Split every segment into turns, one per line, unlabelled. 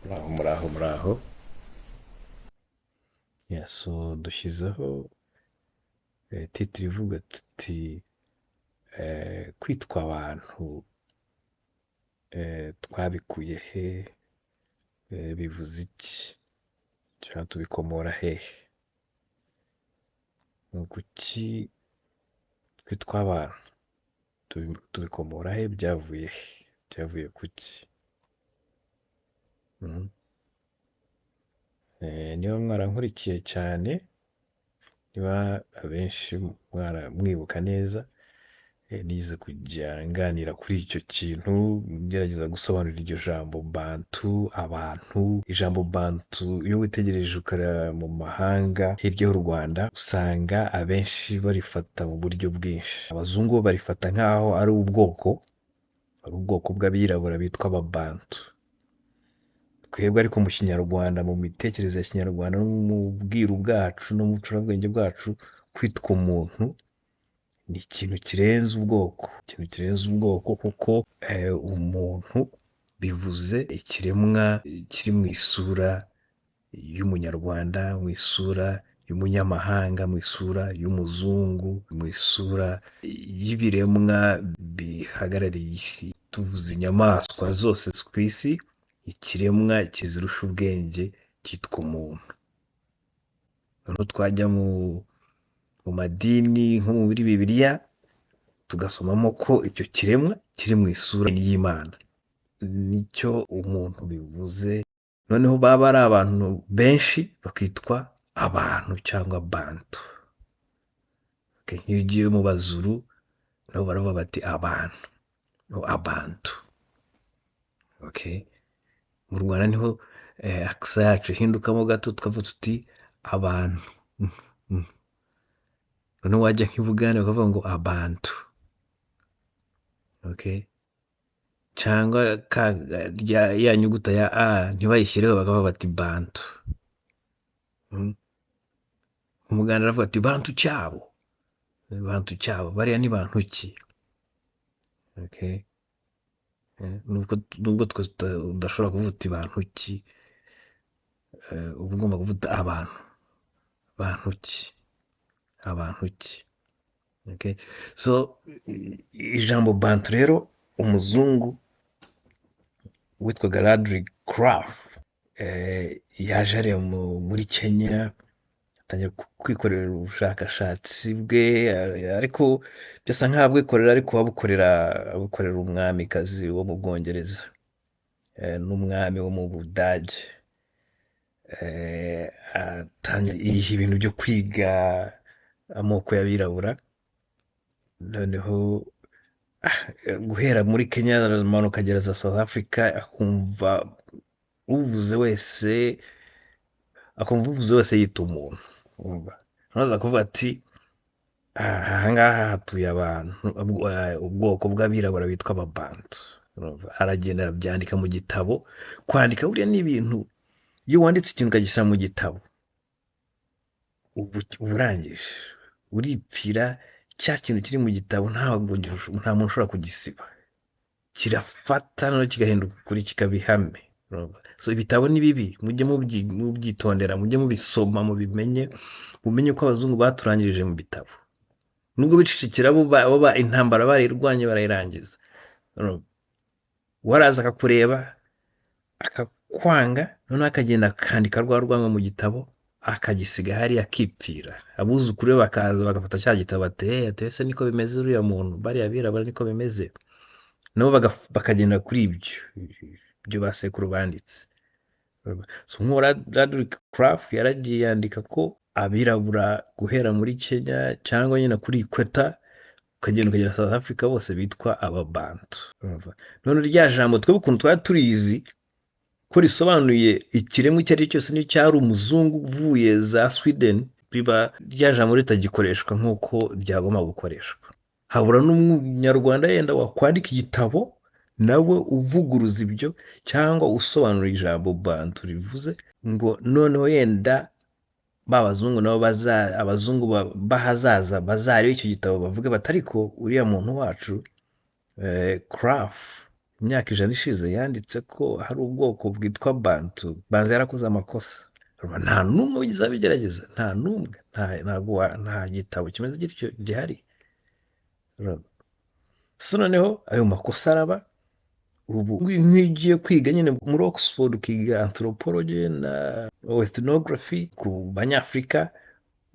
Muraho, muraho, muraho. Yeah, so dushyizeho title ivuga tuti kwitwa abantu twabikuye he, bivuze iki cyangwa tubikomora hehe? Ni kuki twitwa abantu? Tubikomora he? Byavuye he? Byavuye kuki? Mhm. Niba mwarankurikiye cyane, niba abenshi mwibuka neza, nize kujya nganira kuri icyo kintu, ngerageza gusobanura iryo jambo Bantu, abantu. Ijambo Bantu iyo witegereje ukareba mu mahanga hirya y'u Rwanda, usanga abenshi barifata mu buryo bwinshi. Abazungu bo barifata nk'aho ari ubwoko bw'abirabura bitwa Ababantu. Twebwe ariko mu Kinyarwanda, mu mitekerereze ya Kinyarwanda no mu bwiru bwacu no mu bucurabwenge bwacu, kwitwa umuntu ni ikintu kirenze ubwoko, ikintu kirenze ubwoko, kuko umuntu bivuze ikiremwa kiri mu isura y'Umunyarwanda, mu isura y'umunyamahanga, mu isura y'umuzungu, mu isura y'ibiremwa bihagarariye isi. Tuvuze inyamaswa zose ku isi, ikiremwa kizirusha ubwenge cyitwa umuntu. Noneho twajya mu madini, nko muri Bibiliya, tugasomamo ko icyo kiremwa kiri mu isura y'Imana. Nicyo umuntu bivuze. Noneho baba ari abantu benshi bakitwa abantu cyangwa Bantu. Okay, nk'iyo ugiye mu Bazuru nabo baravuga bati abantu, abantu. Okay. Mu Rwanda niho accent yacu ihindukamo gato, tukavuga tuti abantu. Noneho wajya nk'i Bugande bakavuga ngo abantu. Okay, cyangwa ya nyuguta ya a ntibayishyireho, bakavuga bati bantu. Umuganda aravuga ati bantu cyabo, bantu cyabo, bariya ni bantu ki? Okay. Nubwo twe udashobora kuvuga uti bantu ki, uba ugomba kuvuga abantu, bantu ki, abantu ki. Okay. So ijambo Bantu rero, umuzungu witwaga Ludwig Krapf yaje areba muri Kenya, atangira kwikorera ubushakashatsi bwe, ariko byasa nk'aho abwikorera, ariko abukorera umwamikazi wo mu Bwongereza n'umwami wo mu Budage. Atangira yiha ibintu byo kwiga amoko y'abirabura. Noneho guhera muri Kenya aramanuka akagera za South Africa, akumva uvuze wese yita umuntu. Urumva, aza kuvuga ati aha ngaha hatuye abantu, ubwoko bw'abirabura bitwa Ababantu. Urumva, aragenda arabyandika mu gitabo. Kwandika buriya ni ibintu, iyo wanditse ikintu ukagishyira mu gitabo, uba urangije, uripfira. Cya kintu kiri mu gitabo ntabwo nta muntu ushobora kugisiba, kirafata noneho kigahinduka ukuri, kikaba ihame. Urumva? So ibitabo ni bibi, mujye mubyitondera, mujye mubisoma, mubimenye, mumenye ko abazungu baturangirije mu bitabo. Nubwo bicecekera, bo intambara barayirwanye barayirangiza. Urumva? Waraza akakureba akakwanga, noneho akagenda akandika rwa rwango mu gitabo, akagisiga hariya, akipfira. Abuzukuru be bakaza bagafata cya gitabo bati: "Eh, ati ese niko bimeze? Uriya muntu, bariya birabura, niko bimeze?" Nabo bakagenda kuri ibyo ba sekuru banditse. So nk'uwo Ludwig Krapf yaragiye yandika ko abirabura guhera muri Kenya cyangwa nyine kuri equator ukagenda ukagera South Africa bose bitwa Ababantu. Urumva? None rya jambo twebwe ukuntu twari turizi ko risobanuye ikiremwa icyo ari cyo cyose, niyo cyari umuzungu uvuye za Sweden, biba rya jambo ritagikoreshwa nk'uko ryagomba gukoreshwa. Habura n'Umunyarwanda yenda wakwandika igitabo nawe uvuguruza ibyo cyangwa usobanura ijambo Bantu rivuze, ngo noneho yenda ba bazungu nabo abazungu b'ahazaza bazarebe icyo gitabo bavuge bati: "Ariko uriya muntu wacu Krapf Imyaka 100 ishize yanditse ko hari ubwoko bwitwa Bantu, banza yarakoze amakosa. Nta n'umwe wigeze abigerageza, nta n'umwe, nta gitabo kimeze gityo gihari. So noneho ayo makosa araba. Ubu nk'iyo ugiye kwiga nyine muri Oxford, ukiga anthropology na ethnography ku banyafurika,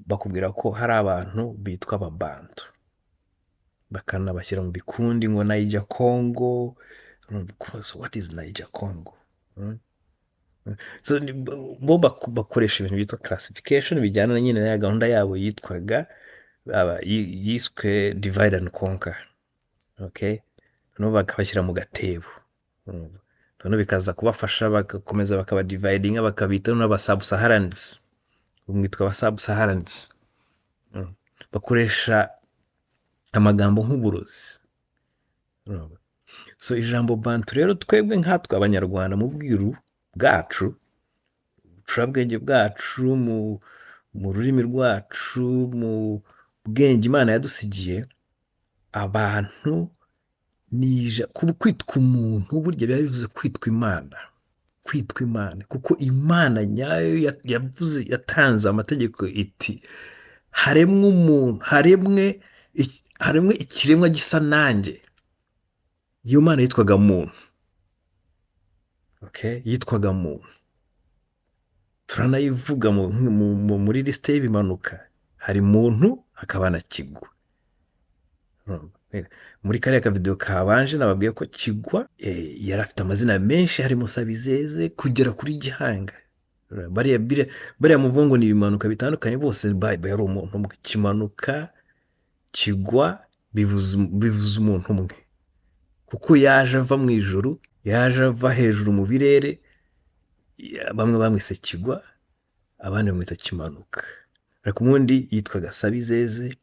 bakubwira ko hari abantu bitwa Ababantu, bakanabashyira mu bikundi ngo Niger Congo. What is Niger Congo? So, bo bakoresha ibintu byitwa classification bijyana nyine na ya gahunda yabo yitwaga yiswe divide and conquer. Okay, noneho bakabashyira mu gatebo. Noneho bikaza kubafasha, bagakomeza bakabadividinga, bakabita n'aba sub-Saharans, mwitwa aba sub-Saharans. Bakoresha amagambo nk'uburozi. So ijambo Bantu rero, twebwe nkatwe Abanyarwanda, mu bwiru bwacu, bucurabwenge bwacu, mu rurimi rwacu, mu bwenge Imana yadusigiye, abantu ni kwitwa umuntu burya biba bivuze kwitwa Imana, kwitwa Imana, kuko Imana nyayo yavuze, yatanze amategeko iti: "Haremwe umuntu, haremwe ikiremwa gisa nanjye." Iyo Mana yitwaga muntu. Okay, yitwaga muntu, turanayivuga muri lisite y'ibimanuka, hari muntu hakaba na Kigwa. Muri kariya kavidewo kabanje nababwiye ko Kigwa yari afite amazina menshi, harimo Sabizeze kugera kuri Gihanga. Bariya muvuga ngo ni ibimanuka bitandukanye, bose yari umuntu umwe. Kimanuka, Kigwa bivuze umuntu umwe, kuko yaje ava mu ijuru, yaje ava hejuru mu birere. Bamwe bamwise Kigwa, abandi bamwita Kimanuka, ariko ubundi yitwaga Sabizeze.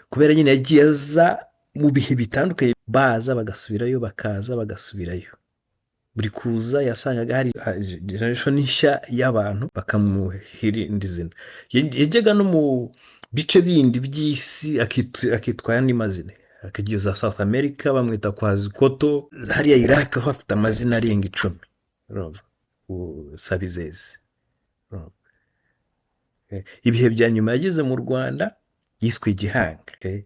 Kubera nyine yagiye aza mu bihe bitandukanye, baza bagasubirayo, bakaza bagasubirayo, buri kuza yasangaga hari generation nshya y'abantu, bakamuha irindi zina. Yajyaga no mu bice bindi by'isi akitwa ayandi mazina, akajya za South America bamwita Kwazikoto, hariya Iraq ho afite amazina arenga 10. Urumva? Sabizeze. Urumva? Ibihe bya nyuma yageze mu Rwanda yiswe Gihanga. Okay?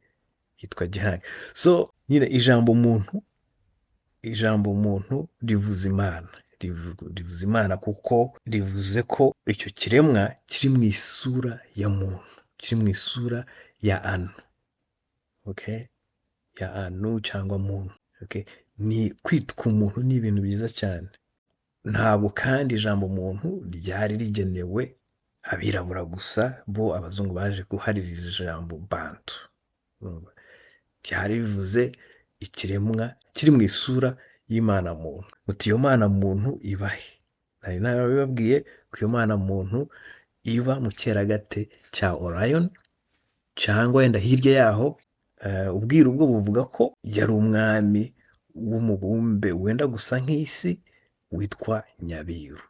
Yitwa Gihanga. So nyine ijambo muntu rivuze Imana, rivuze Imana, kuko rivuze ko icyo kiremwa kiri mu isura ya muntu, kiri mu isura ya Anu. Okay? Ya Anu cyangwa muntu. Okay? Ni kwitwa umuntu ni ibintu byiza cyane. Ntabwo kandi ijambo muntu ryari rigenewe abirabura gusa, bo abazungu baje guhaririza ijambo Bantu. Urumva? Byari bivuze ikiremwa kiri mu isura y'Imana muntu. Muti iyo Mana muntu iba he? Nari narabibabwiye ko iyo Mana muntu iba mu cyeragati cya Orion, cyangwa wenda hirya yaho. Ubwiru bwo buvuga ko yari umwami w'umubumbe wenda gusa nk'isi witwa Nyabiru.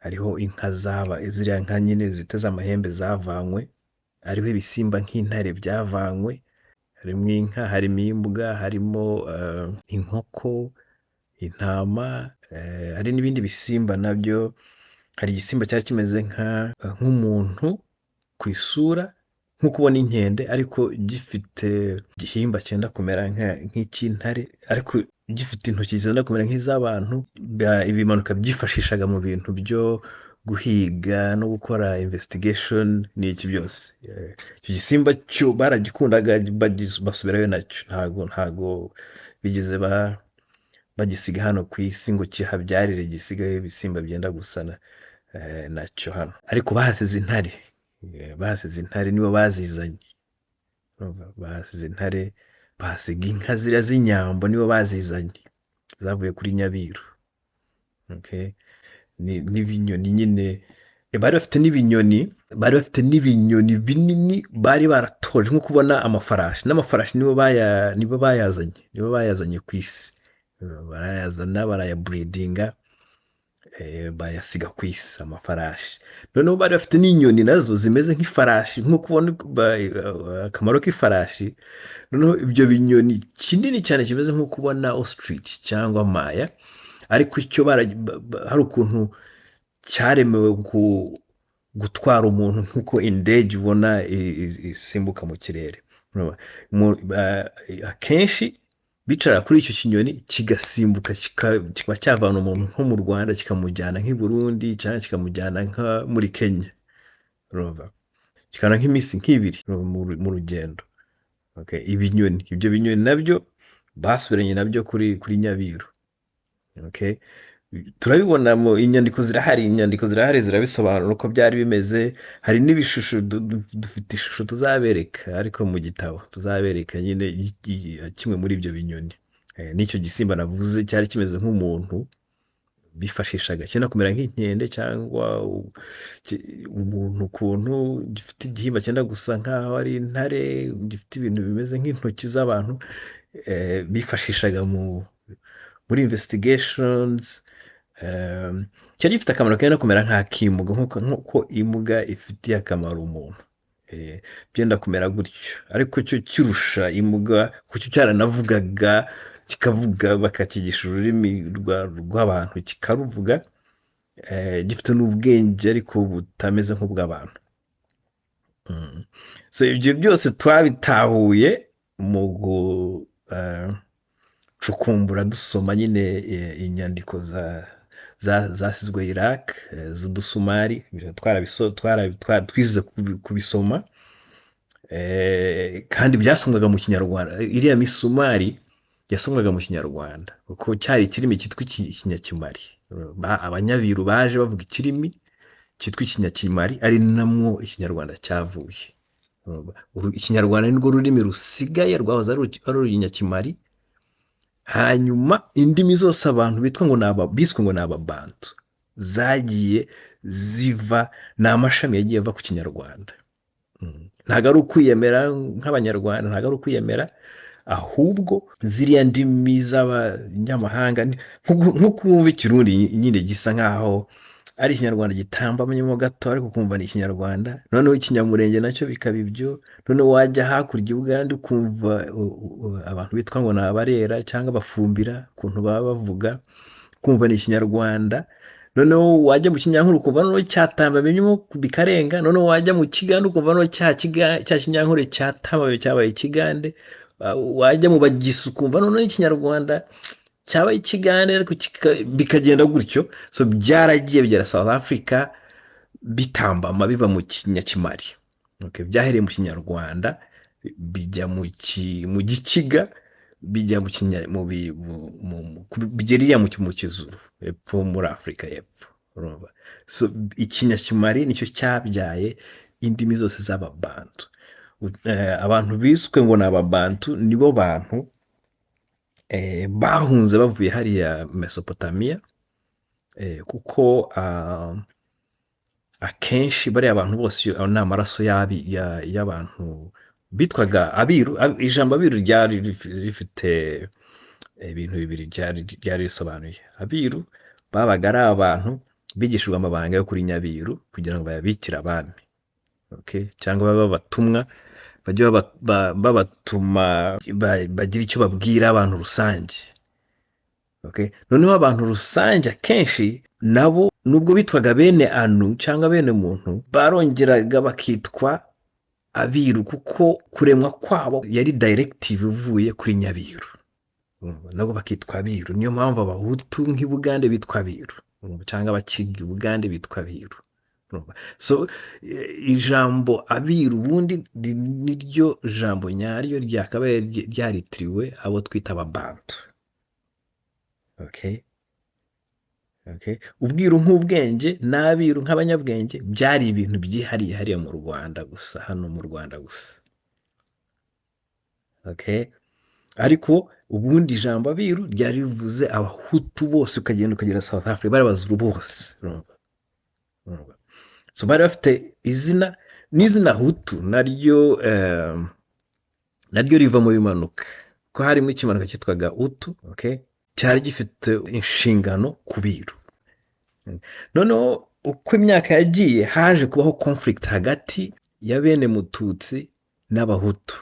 Hariho inka zaba ziriya nka nyine ziteze amahembe zavanywe, hariho ibisimba nk'intare byavanywe, harimo inka, harimo imbwa, harimo inkoko, intama, hari n'ibindi bisimba nabyo. Hari igisimba cyari kimeze nk'umuntu ku isura, nk'uko ubona inkende, ariko gifite igihimba cyenda kumera nk'icy'intare, ariko gifite intoki zenda kumera nk'iz'abantu. Ibimanuka byifashishaga mu bintu byo guhiga no gukora investigation n'iki byose. Icyo gisimba cyo baragikundaga, basubirayo nacyo, ntago bigeze bagisiga hano ku isi ngo kihabyarire, gisigaye ibisimba byenda gusa nacyo hano. Ariko bahasize intare. Bahasize intare, nibo bazizanye. Urumva? Bahasize intare, bahasiga inka ziriya z'inyambo, nibo bazizanye, zavuye kuri Nyabiru. Okay? N'ibinyoni nyine, bari bafite n'ibinyoni, bari bafite n'ibinyoni binini bari baratoje, nko kubona amafarashi, n'amafarashi nibo bayazanye ku isi. Barayazana, barayabreedinga. Bayasiga ku isi amafarashi. Noneho bari bafite n'inyoni nazo zimeze nk'ifarashi, nk'uko ubona akamaro k'ifarashi. Noneho ibyo binyoni kinini cyane kimeze nk'uko ubona ostrich cyangwa maya, ariko icyo hari ukuntu cyaremewe gutwara umuntu nk'uko indege ubona isimbuka mu kirere. Urumva? Akenshi bicara kuri icyo kinyoni kigasimbuka, kikaba cyavana umuntu nko mu Rwanda kikamujyana nk'i Burundi cyangwa kikamujyana nka muri Kenya. Urumva? Kikaba nk'iminsi nk'ibiri mu rugendo. Okay. Ibinyoni, ibyo binyoni nabyo basubiranye nabyo kuri Nyabiru. Okay. Turabibona mu inyandiko zirahari, inyandiko zirahari zirabisobanura uko byari bimeze. Hari n'ibishusho, dufite ishusho tuzabereka, ariko mu gitabo tuzabereka nyine kimwe muri ibyo binyoni. N'icyo gisimba navuze cyari kimeze nk'umuntu bifashishaga, cyenda kumera nk'inkende cyangwa umuntu ukuntu, gifite igihimba cyenda gusa nk'aho ari intare, gifite ibintu bimeze nk'intoki z'abantu, bifashishaga muri investigations. Cyari gifite akamaro kenda kumera nk'ak'imbwa, nk'uko imbwa ifitiye akamaro umuntu. Byenda kumera gutyo, ariko cyo kirusha imbwa, kuko cyo cyaranavugaga, kikavuga, bakakigisha ururimi rw'abantu kikaruvuga, gifite n'ubwenge ariko butameze nk'ubw'abantu. So ibyo byose twabitahuye mu gucukumbura, dusoma nyine inyandiko zasizwe Iraq, z'udusumari. Twize kubisoma, kandi byasomwaga mu Kinyarwanda. Iriya misumari yasomwaga mu Kinyarwanda kuko cyari ikirimi cyitwa Ikinyakimari. Abanyabiru baje bavuga ikirimi cyitwa Ikinyakimari, ari namwo Ikinyarwanda cyavuye. Ikinyarwanda nirwo rurimi rusigaye rwahoze ari Urunyakimari. Hanyuma indimi zose abantu bitwa ngo ni aba, biswe ngo ni Ababantu, zagiye ziva, ni amashami yagiye ava ku Kinyarwanda. Ntabwo ari ukwiyemera nk'Abanyarwanda, ntabwo ari ukwiyemera, ahubwo ziriya ndimi z'abanyamahanga, nko kumva Ikirundi nyine gisa nkaho ari Ikinyarwanda gitambamyemo gato, ariko ukumva ni Ikinyarwanda. Noneho Ikinyamurenge nacyo bikaba ibyo. Noneho wajya hakurya i Bugande ukumva abantu bitwa ngo ni Abarera cyangwa Abafumbira, ukuntu baba bavuga, ukumva ni Ikinyarwanda. Noneho wajya mu Kinyankore ukumva noneho cyatambamyemo bikarenga. Noneho wajya mu Kigande ukumva noneho cya Kinyankore cyatambamye cyabaye Ikigande. Wajya mu Bagisu ukumva noneho Ikinyarwanda cyabaye Ikigande, ariko bikagenda gutyo. So byaragiye bigera South Africa bitambama biva mu Kinyakimari. Okay, byahereye mu Kinyarwanda bijya mu Gikiga, bijya mu Kinya, mu bi-, mu, mu, mu, ku-, bigera iriya mu Kizuru epfo muri Afurika y'Epfo. Urumva? So Ikinyakimari nicyo cyabyaye indimi zose z'Ababantu. Abantu biswe ngo ni Ababantu nibo bantu bahunze bavuye hariya Mesopotamia, kuko akenshi bariya bantu bose iyo ni amaraso y'abantu bitwaga Abiru. Ijambo Abiru ryari rifite ibintu bibiri ryari risobanuye. Abiru babaga ari abantu bigishijwe amabanga yo kuri Nyabiru kugira ngo bayabikire abami, okay? Cyangwa babe abatumwa, bajye babatuma bagira icyo babwira abantu rusange. Okay? Noneho abantu rusange akenshi nabo nubwo bitwaga bene Anu cyangwa bene muntu, barongeraga bakitwa Abiru kuko kuremwa kwabo yari directive ivuye kuri Nyabiru. Nabo bakitwa Abiru. Niyo mpamvu Abahutu nk'i Bugande bitwa Abiru, cyangwa Abakiga i Bugande bitwa Abiru. So ijambo Abiru ubundi niryo jambo nyaryo ryakabaye ryaritiriwe abo twita Ababantu. Okay? Okay? Ubwiru nk'ubwenge n'Abiru nk'abanyabwenge byari ibintu byihariye hariya mu Rwanda gusa, hano mu Rwanda gusa. Okay? Ariko ubundi ijambo Abiru ryari rivuze Abahutu bose, ukagenda ukagera South Africa, bari Abazulu bose. Urumva? Urumva? So bari bafite izina, n'izina Hutu naryo riva mu bimanuka, ko harimo ikimanuka cyitwaga Utu, okay? Cyari gifite inshingano ku Biru. Noneho uko imyaka yagiye, haje kubaho conflict hagati ya bene Mututsi n'Abahutu,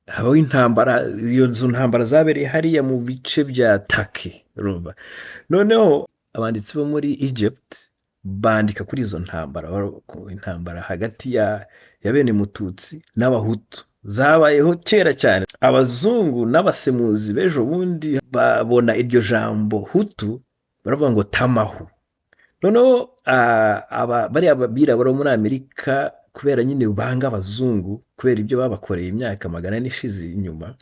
habaho intambara. Iyo nzu ntambara zabereye hariya mu bice bya Taki, urumva. Noneho abanditsi bo muri Egypt bandika kuri izo ntambara, intambara hagati ya bene Mututsi n'Abahutu zabayeho kera cyane. Abazungu n'abasemuzi b'ejo bundi babona iryo jambo Hutu, baravuga ngo Tamahu. Noneho bariya birabura bo muri Amerika, kubera nyine banga abazungu kubera ibyo babakoreye imyaka 400 ishize inyuma,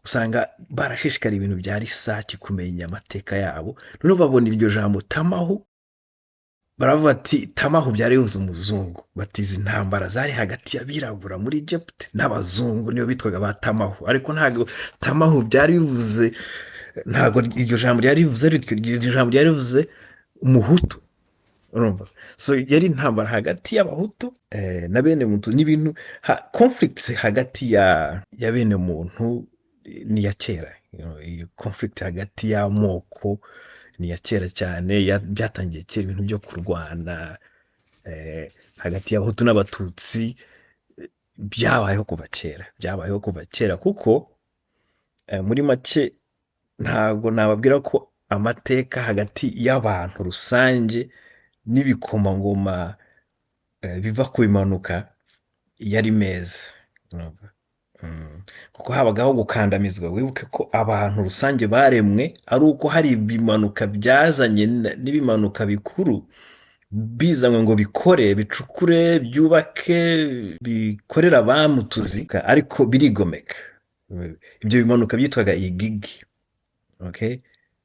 usanga barashishikara ibintu bya research, kumenya amateka yabo. Noneho babona iryo jambo Tamahu, baravuga ati Tamahu byari bivuze umuzungu. Bati izi ntambara zari hagati y'abirabura muri Egypt n'abazungu, niyo bitwaga ba Tamahu. Ariko ntabwo Tamahu byari bivuze, ntabwo iryo jambo ryari rivuze rityo, iryo jambo ryari rivuze umuhutu, urumva. So yari intambara hagati y'Abahutu na bene muntu n'ibintu conflict hagati ya bene muntu ni iya kera. Iyo conflict hagati y'amoko ni iya kera cyane, byatangiye kera. Ibintu byo kurwana hagati y'Abahutu n'Abatutsi byabayeho kuva kera, byabayeho kuva kera. Kuko muri make ntabwo nababwira ko amateka hagati y'abantu rusange n'ibikomangoma biva ku bimanuka yari meza, urumva? Kuko habagaho gukandamizwa. Wibuke ko abantu rusange baremwe ari uko hari ibimanuka byazanye n'ibimanuka bikuru bizanywe ngo bikore, bicukure, byubake, bikorere abami utuzi, ariko birigomeka. Ibyo bimanuka byitwaga igigi, okay?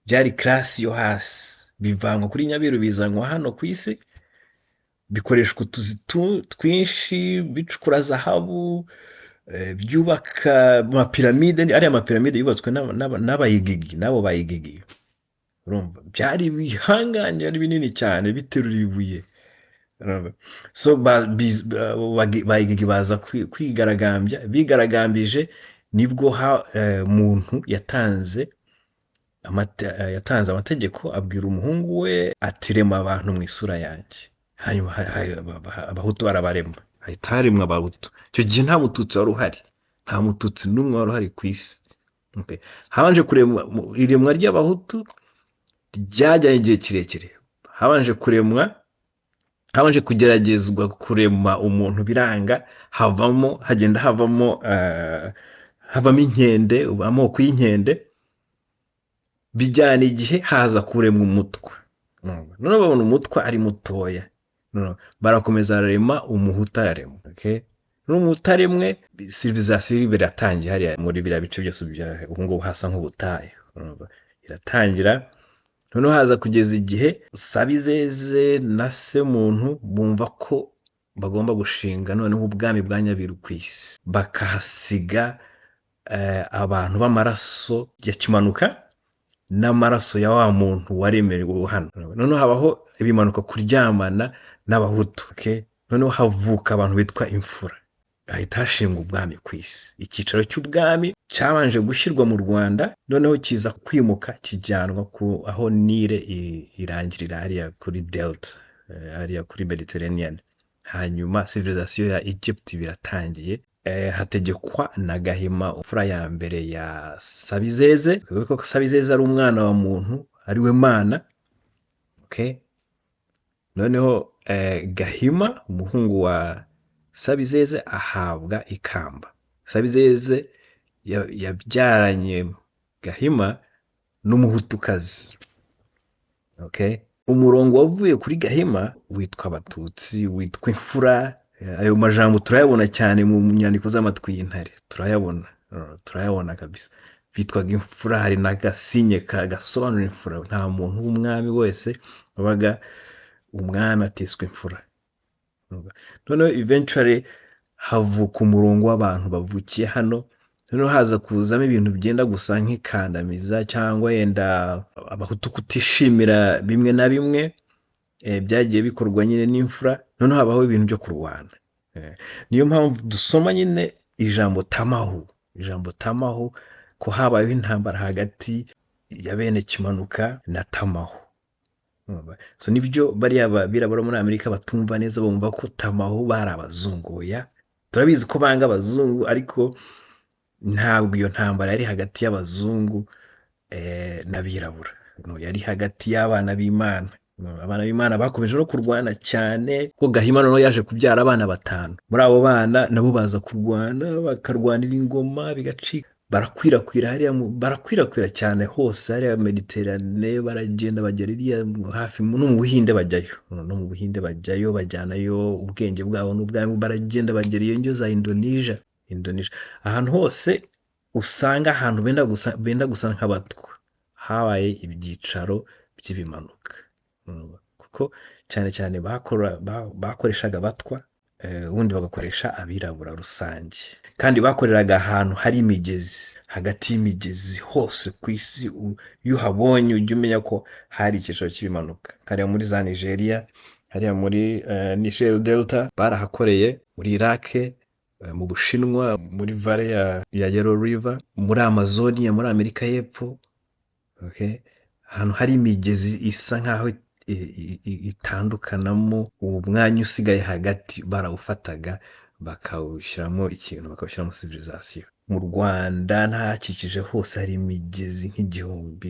Byari class yo hasi, bivanwa kuri Nyabiru bizanwa hano ku isi, bikoreshwa utuzi twinshi, bicukura zahabu, byubaka amapiramide. Ariya mapiramide yubatswe n'abayigigi, n'abo bayigigi, urumva, byari ibihangange, ari binini cyane, biterura ibuye, urumva. So bayigigi baza kwigaragambya. Bigaragambije, nibwo muntu yatanze amategeko, abwira umuhungu we ati: "Rema abantu mu isura yanjye." Hanyuma Abahutu barabarema, hahita haremwa Abahutu. Icyo gihe nta Mututsi wari uhari, nta Mututsi n'umwe wari uhari ku isi. Okay. Habanje kuremwa, iremwa ry'Abahutu ryajyanye igihe kirekire. Habanje kuremwa, habanje kugeragezwa kurema umuntu biranga, havamo, hagenda havamo havamo inkende, amoko y'inkende. Bijyana igihe, haza kuremwa umutwa. Noneho babona umutwa ari mutoya. Noneho barakomeza bararema, umuhutu araremwa, okay? N'umuhutu aremwe, civilisation biratangiye hariya muri biriya bice byose bya ubu ngubu hasa nk'ubutayu, urumva? Iratangira. Noneho haza kugeza igihe Sabizeze na Semuntu bumva ko bagomba gushinga noneho ubwami bwa Nyabiru ku isi, bakahasiga abantu b'amaraso ya Kimanuka n'amaraso ya wa muntu waremerewe hano. Noneho habaho ibimanuka kuryamana n'Abahutu, okay? Noneho havuka abantu bitwa imfura, hahita hashingwa ubwami ku isi. Icyicaro cy'ubwami cyabanje gushyirwa mu Rwanda, noneho kiza kwimuka kijyanwa ku aho Nile irangirira, hariya kuri delta, hariya kuri Mediterranean. Hanyuma civilisation ya Egypt biratangiye. Hategekwa na Gahima, imfura ya mbere ya Sabizeze. Wibuke ko Sabizeze ari umwana wa muntu, ari we Mana, okay? Noneho Gahima, umuhungu wa Sabizeze, ahabwa ikamba. Sabizeze yabyaranye Gahima n'umuhutukazi, okay? Umurongo wavuye kuri Gahima witwa Abatutsi, witwa imfura. Ayo majambo turayabona cyane mu nyandiko z'amatwi y'intare, turayabona, turayabona kabisa. Bitwaga imfura, hari n'agasinye gasobanura imfura. Nta muntu w'umwami wese wabaga umwami atiswe imfura. Noneho eventually havuka umurongo w'abantu bavukiye hano. Noneho haza kuzamo ibintu byenda gusa nk'ikandamiza, cyangwa yenda Abahutu kutishimira bimwe na bimwe byagiye bikorwa nyine n'imfura. Noneho habaho ibintu byo kurwana. Niyo mpamvu dusoma nyine ijambo Tamahu, ijambo Tamahu, ko habayeho intambara hagati ya bene Kimanuka na Tamahu. Urumva? So nibyo bariya birabura muri Amerika batumva neza, bumva ko Tamaho bari abazungu. Oya, turabizi ko banga abazungu, ariko ntabwo iyo ntambara yari hagati y'abazungu n'abirabura. No, yari hagati y'abana b'Imana. No, abana b'Imana bakomeje no kurwana cyane, ko Gahima noneho yaje kubyara abana 5. Muri abo bana nabo baza kurwana, bakarwanira ingoma bigacika. Barakwirakwira hariya barakwirakwira cyane hose hariya Mediterane, baragenda bagera iriya hafi no mu Buhinde bajyayo. No mu Buhinde bajyayo, bajyanayo ubwenge bwabo n'ubwami, baragenda bagera iyo njyo za Indonesia. Indonesia. Ahantu hose usanga ahantu benda gusa nk'abatwa, habaye ibyicaro by'ibimanuka. Kuko cyane cyane bakoreshaga abatwa, ubundi bagakoresha abirabura rusange, kandi bakoreraga ahantu hari imigezi, hagati y'imigezi hose ku isi. Iyo uhabonye ujya umenya ko hari icyicaro cy'ibimanuka. Hariya muri za Nigeria, hariya muri Niger Delta barahakoreye, muri Iraq, mu Bushinwa, muri Valley ya Yellow River, muri Amazonia, muri Amerika y'Epfo. Okay? Ahantu hari imigezi isa nkaho itandukanamo, uwo mwanya usigaye hagati barawufataga bakawushyiramo ikintu, bakawushyiramo civilisation. Mu Rwanda n'ahakikije hose hari imigezi nk'igihumbi,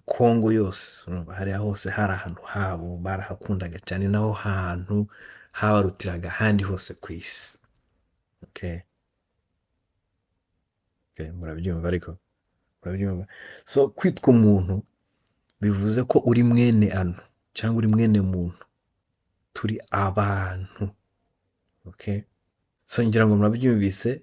Kongo yose, urumva hariya hose hari ahantu habo barahakundaga cyane, naho hantu habarutiraga ahandi hose ku isi. Okay. Okay, murabyumva ariko? Murabyumva? So kwitwa umuntu bivuze ko uri mwene anu cyangwa uri mwene muntu. Turi abantu. Okay? So ngira ngo murabyumvise.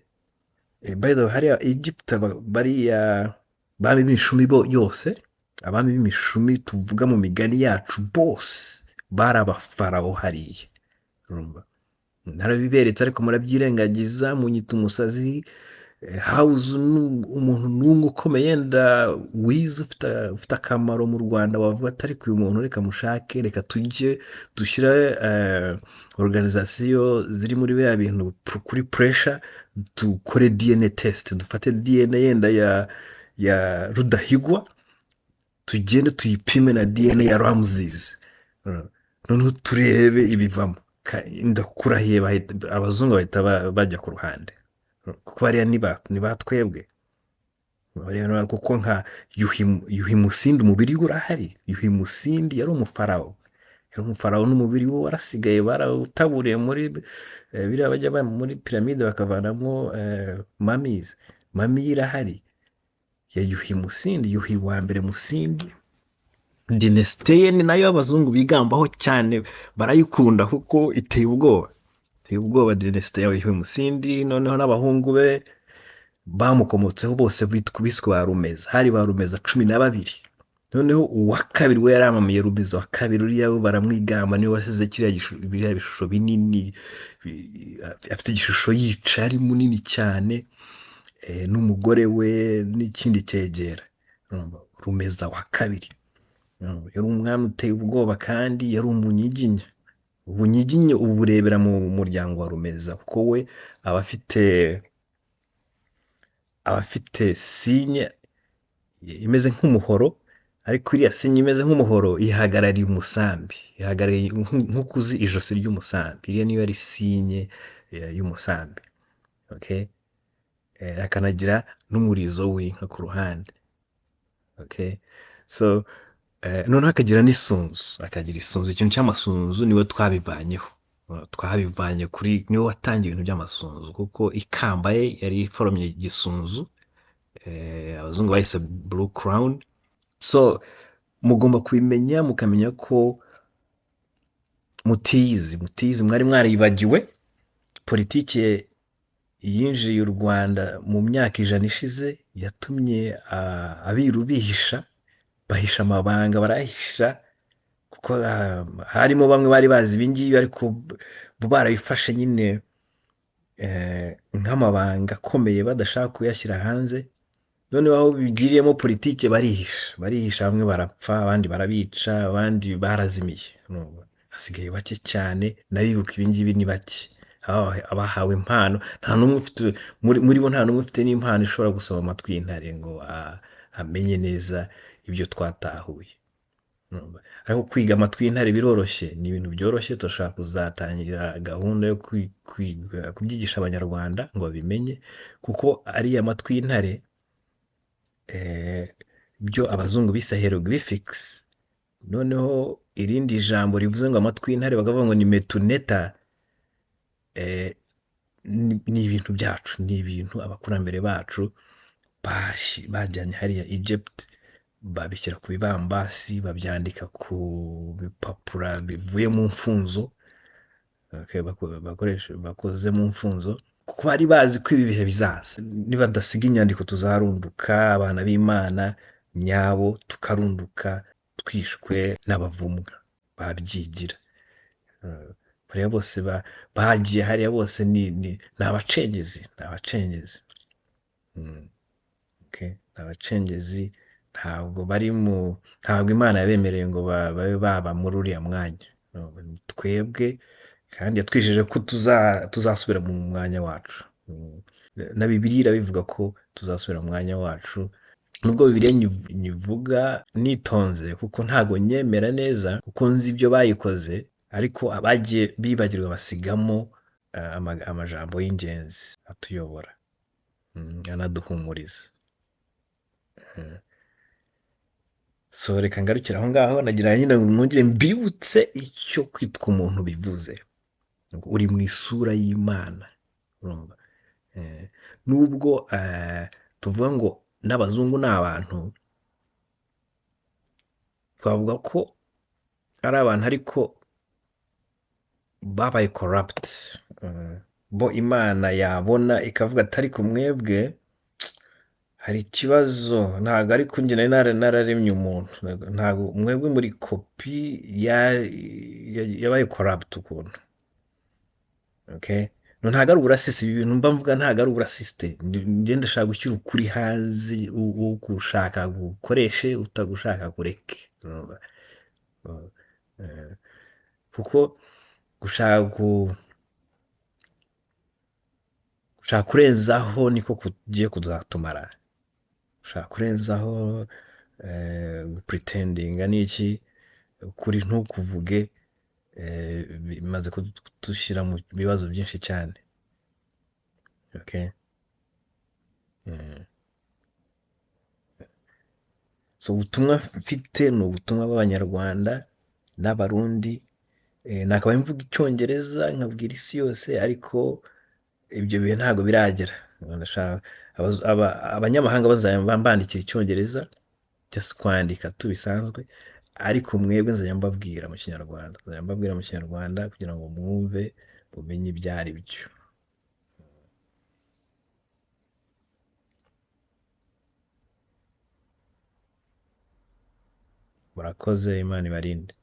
By the way, hariya Egypt bariya bami b'imishumi bo yose, abami b'imishumi tuvuga mu migani yacu bose bari abafarawo hariya. Urumva? Narabiberetse ariko murabyirengagiza, munyita umusazi. Hawuze umuntu n'umwe ukomeye yenda wize ufite akamaro mu Rwanda wavuga ati ariko uyu muntu reka mushake, reka tujye dushyire organisation ziri muri biriya bintu kuri pressure, dukore DNA test, dufate DNA yenda ya Rudahigwa, tugende tuyipime na DNA ya Ramses, noneho turebe ibivamo. Ndakurahiye abazungu bahita bajya ku ruhande, kuko bariya ni ba twebwe. Bariya ni ba, kuko nka Yuhi Musindi umubiri we urahari. Yuhi Musindi yari umufarawo, yari umufarawo n'umubiri we warasigaye, barawutaburiye muri biriya bajya muri piramide bakavanamo mummies. Mummy ye irahari ya Yuhi Musindi, Yuhi wa mbere Musindi. Dynasty ye ni nayo abazungu bigambaho cyane, barayikunda kuko iteye ubwoba, iteye ubwoba dynasty ya Yuhi Musindi. Noneho n'abahungu be bamukomotseho bose biswe ba Rumeza, hari ba Rumeza 12. Noneho uwa kabiri we yaramamaye, Rumeza wa kabiri uriya we baramwigamba, niwe wasize biriya bishusho binini, afite igishusho yica ari munini cyane, n'umugore we n'ikindi cyegera. Urumva, Rumeza wa kabiri. Urumva, yari umwami uteye ubwoba kandi yari umunyiginya. Ubunyiginya uburebera mu muryango wa Rumeza, kuko we aba afite signe imeze nk'umuhoro, ariko iriya signe imeze nk'umuhoro ihagarariye umusambi, ihagarariye nk'uko uzi ijosi ry'umusambi, iriya niyo ari signe y'umusambi. Okay? Akanagira n'umurizo w'inka ku ruhande. Okay? So noneho akagira n'isunzu, akagira isunzu, ikintu cy'amasunzu niwe twabivanyeho. Twabivanye kuri niwe watangiye ibintu by'amasunzu, kuko ikamba ye yari iforomye igisunzu, abazungu bahise blue crown. So mugomba kubimenya, mukamenya ko mutiyizi mwari mwaribagiwe politike yinjiye u Rwanda mu myaka 100 ishize, yatumye abiru bihisha, bahisha amabanga, barahisha, kuko harimo bamwe bari bazi ibi ngibi ariko bo barabifashe nyine nk'amabanga akomeye badashaka kuyashyira hanze. Noneho aho bigiriyemo politike barihisha, barihisha, bamwe barapfa, abandi barabica, abandi barazimiye. Hasigaye bake cyane, n'abibuka ibi ngibi ni bake. Abahawe impano, nta n'umwe ufite muri bo, nta n'umwe ufite n'impano ishobora gusoma amatwi y'intare ngo amenye neza ibyo twatahuye. Urumva? Ariko kwiga amatwi y'intare biroroshye, ni ibintu byoroshye. Turashaka kuzatangira gahunda yo kwiga kubyigisha Abanyarwanda ngo babimenye, kuko ariya matwi y'intare, byo abazungu bise hieroglyphics, noneho irindi jambo rivuze ngo amatwi y'intare bakavuga ngo ni metuneta, ni ibintu byacu, ni ibintu abakurambere bacu bajyanye hariya Egypt, babishyira ku bibambasi, babyandika ku bipapuro bivuye mu mfunzo, okay, bakoze mu mfunzo, kuko bari bazi ko ibi bihe bizaza. Nibadasiga inyandiko tuzarunduka, abana b'Imana nyabo tukarunduka twishwe n'abavumwa babyigira. Bariya bose bagiye hariya bose ni abacengezi, ni abacengezi. Okay. Ni abacengezi, ntabwo bari mu, ntabwo Imana yabemereye ngo babe baba muri uriya mwanya. No, ni twebwe, kandi yatwijeje ko tuzasubira mu mwanya wacu. Na Bibiliya irabivuga ko tuzasubira mu mwanya wacu. Nubwo Bibiliya nyivuga nitonze, kuko ntabwo nyemera neza, kuko nzi ibyo bayikoze, ariko abagiye bibagirwa basigamo amajambo y'ingenzi atuyobora, anaduhumuriza. So reka ngarukire aho ngaho, nagira nyine ngo nongere mbibutse icyo kwitwa umuntu bivuze. Uri mu isura y'Imana, urumva? Nubwo tuvuga ngo n'abazungu ni abantu, twavuga ko ari abantu ariko babaye corrupt. Bo Imana yabona ikavuga ati ariko mwebwe hari ikibazo, ntabwo ariko njye nari nararemye umuntu, ntabwo mwebwe muri kopi yabaye corrupt ukuntu. Okay? No, ntabwo ari uburasisi, ibi bintu mba mvuga ntabwo ari uburasisite. Njye ndashaka gushyira ukuri hanze, ugushaka gukoreshe, utagushaka kureke. Urumva? Kuko gushaka kurenzaho niko kugiye kuzatumara. Gushaka kurenzaho, gupretendinga n'iki, ukuri ntukuvuge, bimaze kudushyira mu bibazo byinshi cyane. Okay? So ubutumwa mfite ni ubutumwa bw'Abanyarwanda n'Abarundi. Nakabaye mvuga Icyongereza nkabwira isi yose, ariko ibyo bihe ntabwo biragera. Abanyamahanga bazajya mbandikira Icyongereza, just kwandika tubisanzwe, ariko mwebwe nzajya mbabwira mu Kinyarwanda. Nzajya mbabwira mu Kinyarwanda kugira ngo mwumve, mumenye ibyo ari byo. Murakoze, Imana ibarinde.